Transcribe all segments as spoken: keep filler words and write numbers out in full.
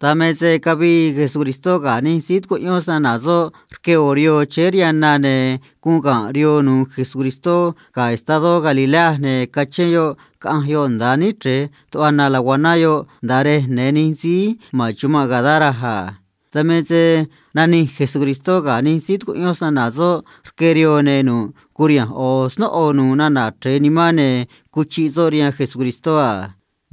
Dan me se cavii Jesucristó ga̱ nij síí tucuꞌyón snana̱ soꞌ rque ꞌo̱ rihoo chéé rihaan na, ne̱ guun ga̱nꞌ rihoo nu̱u̱ Jesucristó ga̱ estadó Galilea, ne̱ cachén yoꞌ caꞌanj yoꞌ nda̱a níchrej tuꞌva na laguaná yoꞌ nda̱a rej ne̱ nij síí ma̱n chumanꞌ Gadara a. Dan me se nanij Jesucristó ga̱ nij síí tucuꞌyón snana̱ soꞌ rque rihoo, ne̱ nu̱ꞌ curiha̱nj ꞌo̱ snóꞌo nu̱u̱ nana̱ chre̱e nimán, ne̱ cuchiꞌ soꞌ rihaan Jesucristó a.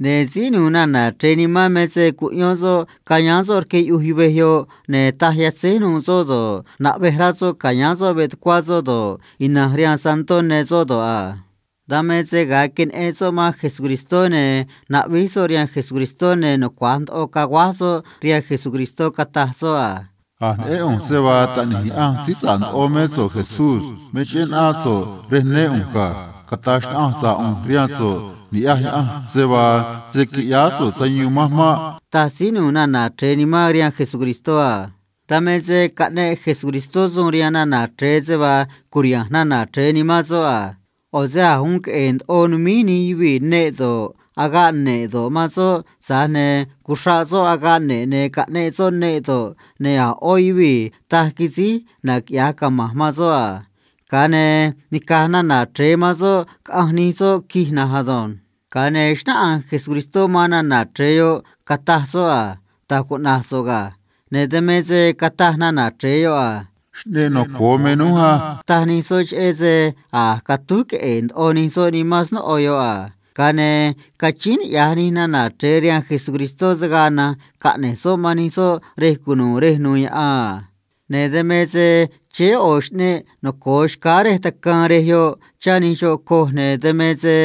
Ne̱ síí nu̱u̱ nana̱ chre̱e nimán me se cuꞌyón soꞌ cayáán soꞌ rque yuꞌuj yuvej yoꞌ, ne̱ taj yatzéj nuû soꞌ do̱ꞌ, naꞌvej rá soꞌ ca̱yáán soꞌ veꞌ tucuá soꞌ do̱ꞌ, ina̱nj rihaan santó ne soꞌ do̱ꞌ a. Dan me se ga̱a queneꞌen soꞌ man Jesucristó, ne̱ naꞌvíj soꞌ rihaan Jesucristó, ne̱ nucua̱j ndoꞌo caguáj soꞌ rihaan Jesucristó, cataj soꞌ a: ―A̱j neꞌén ꞌu̱nj se vaa Taꞌni̱j Yaꞌanj síí sa̱ꞌ ndoꞌo mé so̱ꞌ, Jesús. Me cheꞌé naꞌán so̱ꞌ rej neꞌén ꞌu̱nj ga̱ cata̱j xnaꞌanj sa̱ꞌ ꞌu̱nj rihaan so̱ꞌ ni̱ꞌyaj Yaꞌanj se vaa se̱ quiꞌyáá so̱ꞌ sayuun manj maꞌ ―taj síí nu̱u̱ nana̱ chre̱e nimán rihaan Jesucristó a. Dan me se caꞌneꞌ Jesucristó suun rihaan nana̱ chre̱e se vaa cu̱riha̱nj nana̱ chre̱e nimán soꞌ a. ꞌO̱ se a̱j uun queꞌe̱e̱ ndoꞌo numíj nij yuvii̱ neꞌ do̱ꞌ, agaꞌ ne̱ꞌ do̱ꞌ man soꞌ, tza̱j ne̱ cuxraꞌ soꞌ agaꞌ ne̱ꞌ, ne̱ caꞌneꞌ soꞌ neꞌ do̱ꞌ, ne̱ a̱ ꞌó yuvii̱ taj quisíj naquiꞌya̱j cama̱j man soꞌ a. Ga̱a ne̱ nica̱j nana̱ chre̱e man soꞌ caꞌanj nij soꞌ quij na̱nj ado̱nj. Ga̱a ne̱ xnáꞌanj Jesucristó man nana̱ chre̱e yoꞌ, cataj soꞌ a: ―Da̱j cuꞌna̱j so̱ꞌ ga̱. Ne̱ dan me se cataj nana̱ chre̱e yoꞌ a: ―Xꞌneꞌ noco̱o me núj á ―taj nij soꞌ, cheꞌé se a̱j catúj queꞌe̱e̱ ndoꞌo nij soꞌ nimán snóꞌo yoꞌ a. Ga̱a ne̱ cachíín niꞌya̱j nij nana̱ chre̱e rihaan Jesucristó se̱ gaa na̱nj caꞌne̱j soꞌ man nij soꞌ rej cunu̱u̱ rej nu̱u̱ yaꞌan a. Ne̱ dan me se chéé ꞌo̱ xꞌneꞌ noco̱o xcáá rej tacaan rej yoꞌ chá nij xoꞌ coj, ne̱ dan me se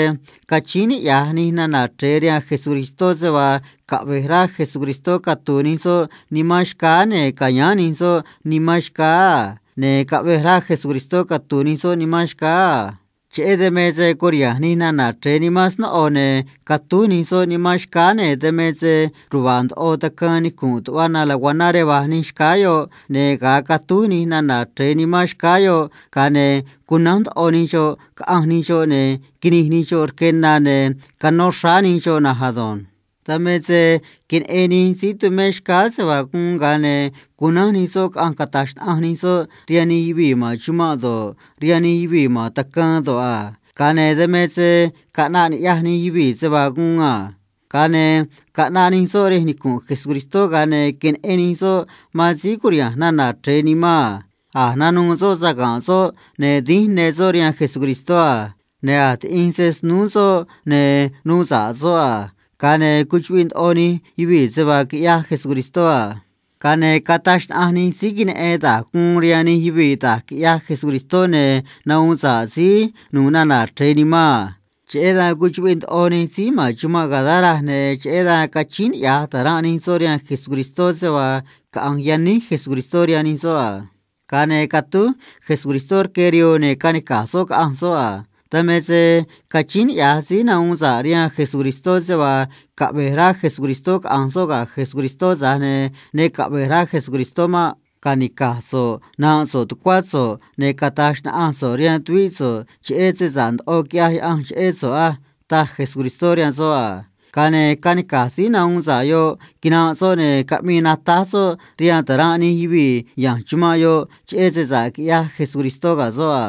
cachíín niꞌya̱j nij nana̱ chre̱e rihaan Jesucristó se vaa caꞌve̱j rá Jesucristó catu̱u̱ nij soꞌ nimán xcáá, ne̱ ca̱yáán nij soꞌ nimán xcáá a. Ne̱ caꞌvej rá Jesucristó catu̱u̱ nij soꞌ nimán xcáá a. Cheꞌé dan me se curiha̱nj nij nana̱ chre̱e nimán snóꞌo, ne̱ catúj nij soꞌ nimán xcáá, ne̱ dan me se ruva̱a̱ ndoꞌo tacaan nicu̱nꞌ tuꞌva na laguaná rej va̱j nij xcáá yoꞌ, ne̱ ga̱a catúj nij nana̱ chre̱e nimán xcáá yoꞌ, ga̱a ne̱ cunánj ndoꞌo nij xoꞌ caꞌanj nij xoꞌ, ne̱ quinij nij xoꞌ rque na, ne̱ canó xráá nij xoꞌ na̱nj ado̱nj. Dan me se queneꞌen nij síí tumé xcáá se vaa guun, ga̱a ne̱ cunánj nij soꞌ caꞌanj cata̱j xnaꞌanj nij soꞌ rihaan nij yuvii̱ ma̱n chumanꞌ do̱ꞌ, rihaan nij yuvii̱ ma̱n tacaan do̱ꞌ a. Ga̱a ne̱ dan me se caꞌnaꞌ ni̱ꞌyaj nij yuvii̱ se vaa guun a. Ga̱a ne̱ caꞌnaꞌ nij soꞌ rej nicu̱nꞌ Jesucristó, ga̱a ne̱ queneꞌen nij soꞌ man síí curiha̱nj nana̱ chre̱e nimán a. A̱j nanuû soꞌ saga̱nꞌ soꞌ, ne̱ dínj ne soꞌ rihaan Jesucristó a. Ne̱ a̱j tiꞌinj se snúú soꞌ, ne̱ nuu sa̱ꞌ soꞌ a. Ga̱a ne̱ cuchuꞌviꞌ ndoꞌo nij yuvii̱ se vaa quiꞌyaj Jesucristó a. Ga̱a ne̱ cataj xnaꞌanj nij síí queneꞌen da̱j guun rihaan nij yuvii̱ da̱j quiꞌyaj Jesucristó, ne̱ nahuun sa̱ꞌ síí nu̱u̱ nana̱ chre̱e nimán a. Cheꞌé dan cuchuꞌviꞌ ndoꞌo nij síí ma̱n chumanꞌ Gadara, ne̱ cheꞌé dan cachíín niꞌya̱j ta̱ranꞌ nij soꞌ rihaan Jesucristó se vaa caꞌa̱nj yaníj Jesucristó rihaan nij soꞌ a. Ga̱a ne̱ catúj Jesucristó rque rihoo, ne̱ canica̱j soꞌ caꞌanj soꞌ a. Dan me se cachíín niꞌya̱j síí nahuun sa̱ꞌ rihaan Jesucristó se vaa caꞌve̱j rá Jesucristó caꞌa̱nj soꞌ ga̱ Jesucristó, tza̱j ne̱ ne caꞌve̱j rá Jesucristó maꞌ. Ca̱nica̱j so̱ꞌ, nanꞌ so̱ꞌ tucuá so̱ꞌ, ne̱ cata̱j xnaꞌanj so̱ꞌ rihaan tuvíꞌ so̱ꞌ cheꞌé se sa̱ꞌ ndoꞌo quiꞌyaj Yaꞌanj cheꞌé so̱ꞌ á ―taj Jesucristó rihaan soꞌ a. Ga̱a ne̱ canica̱j síí nahuun sa̱ꞌ yoꞌ, quinanꞌ soꞌ, ne̱ caꞌmii natáj soꞌ rihaan ta̱ranꞌ nij yuvii̱ ya̱nj chumanꞌ yoꞌ cheꞌé se sa̱ꞌ quiꞌyaj Jesucristó ga̱ soꞌ a.